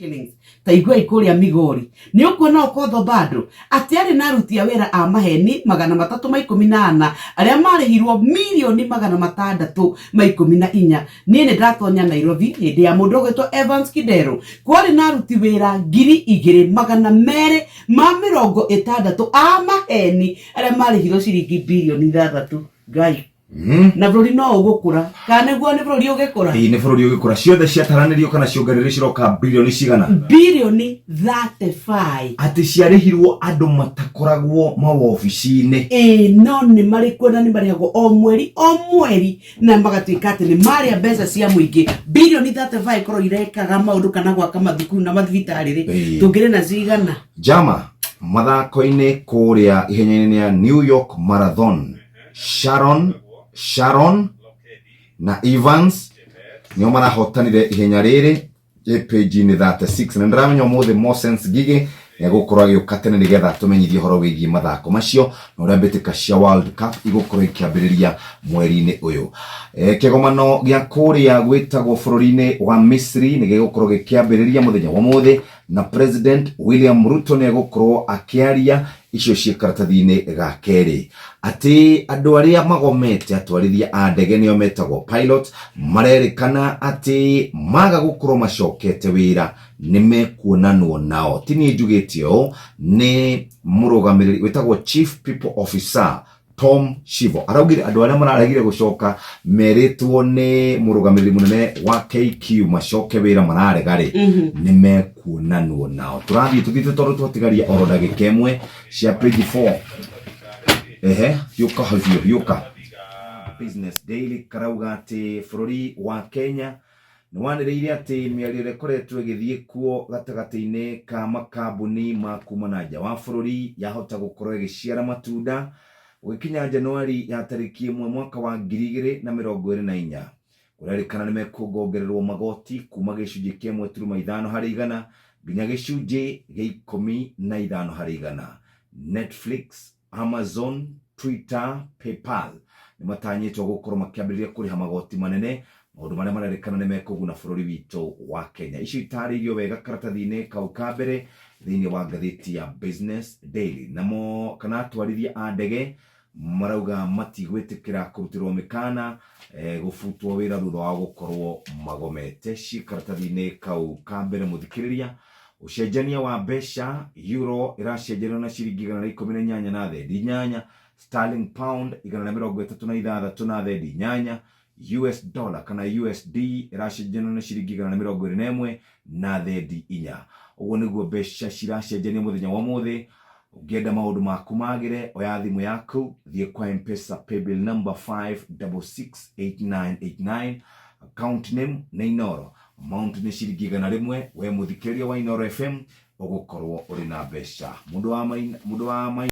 shillings. Ta iguai kũrĩa Migori, nĩ ũkuona Okoth bado atĩ arĩ na aruti a wĩra a maheni 314 arĩa marĩhirwo mirioni 614. Niĩ nĩ ndatonya Nairobi hĩndĩ ya mũndũ ũgwĩtwo Evans Kidero, kwarĩ na aruti wĩra 2,260 a maheni arĩa marĩhirwo ciringi birioni 6. Ngai! Na bũrũri no ũgũkũra, kana nĩguo nĩ bũrũri ũgĩkũra? Ĩĩ, nĩ bũrũri ũgĩkũra. Ciothe ciataranĩrio kana ciongererio ciroka birioni cigana? Birioni 35. Atĩ ciarĩhirwo andũ matakoragwo mawobici-inĩ? Ĩĩ, no nĩ marĩ kuo na nĩ marĩhagwo o mweri o mweri, na magatuĩka atĩ nĩ marĩa mbeca cia mũingĩ birioni 35 korwo irekaga maũndũ kana gwaka mathukuru na mathibitarĩ rĩ, tũngĩrĩ na cigana? Jama mathako-inĩ kũrĩa ihenya-inĩ rĩa New York Marathon, Sharon na Evans nĩo marahotanire ihenya rĩrĩ ĩ page-inĩ 36. Na ndĩramenya ũmũthĩ Mosens Ngigĩ nĩegũkorwo agĩũka tene nĩgetha tũmenyithie ũhoro wĩgiĩ mathako macio na ũrĩa mbĩtĩka cia World Cup igũkorwo ikĩambĩrĩria mweri-inĩ ũyũ. Kĩgomano gĩa kũrĩa gwĩtagwo bũrũri-inĩ wa Misri nĩ gĩgũkorwo gĩkĩambĩrĩria mũthenya wa ũmũthĩ, na President William Ruto nĩ egũkorwo akĩaria. Icio ciĩ karatathi-inĩ ga kerĩ. Atĩ andũ arĩa magomete, atwarithia a ndege nĩo metagwo pilot, marerĩkana atĩ maga gũkorwo macokete wĩra nĩ mekuonanwo nao. Ti niĩ njugĩte ũũ, nĩ mũrũgamĩrĩri wĩtagwo Chief People Officer Tom Shivo araugire andũ arĩa mararegire gũcoka merĩtwo nĩ mũrũgamĩrĩri mũnene wa KQ macoke wĩra mararega rĩ, nĩ mekuonanwo nao. Tũrathiĩ tũthiĩte tondũ twatigaria oro ndagĩka ĩmwe cia page 4. Ehe, hiũka biũ, hiũka. Business Daily karauga atĩ bũrũri wa Kenya nĩ wanĩrĩire atĩ mĩario ĩrĩa ĩkoretwo ĩgĩthiĩ kuo gatagatĩ-inĩ ka makambuni ma kuma na nja wa bũrũri yahota gũkorwo ĩgĩciara matunda gũgĩkinya Januari ya tarĩki 1 mwaka wa 2024. Kũrerĩkana nĩ mekuongongererwo magoti kuma gĩcunjĩ kĩa 1.5 harĩ igana nginya gĩcunjĩ gĩa 15 harĩ igana. Netflix, Amazon, Twitter, PayPal nĩ matanyĩtwo gũkorwo makĩambĩrĩria kũrĩha magoti manene, maũndũ marĩa marerĩkana nĩ mekũguna bũrũri witũ wa Kenya. Icio itarĩirio wega karatathi-inĩ kau ka mbere thĩinĩ wa ngathĩti ya Business Daily. Namo kana atwarithia a ndege marauga matigwĩtĩkĩra kũrutĩrwo mĩkana gũbutwo wĩra thutha wa gũkorwo magomete. Ciĩ karatathi-inĩ kau ka mbere. Mũthikĩrĩria, ũcenjania wa mbeca: euro ĩracenjanio na ciringi 118 na thendi 8, sterling pound 136 na thendi 8, US dollar kana USD ĩracenjanio na ciringi 121 na thendi 4. Ũguo nĩguo mbeca ciracenjanio mũthenya wa ũmũthĩ. Ũngĩenda maũndũ maku magĩre, oya thimũ yaku, thiĩ kwa Mpesa, paybill number 5668989, account name nĩ Inoro, amount nĩ ciringi 100. We mũthikĩrĩria wa Inoro FM ũgũkorwo ũrĩ na mbeca. Mũndũ wa maina, mũndũ wa maina.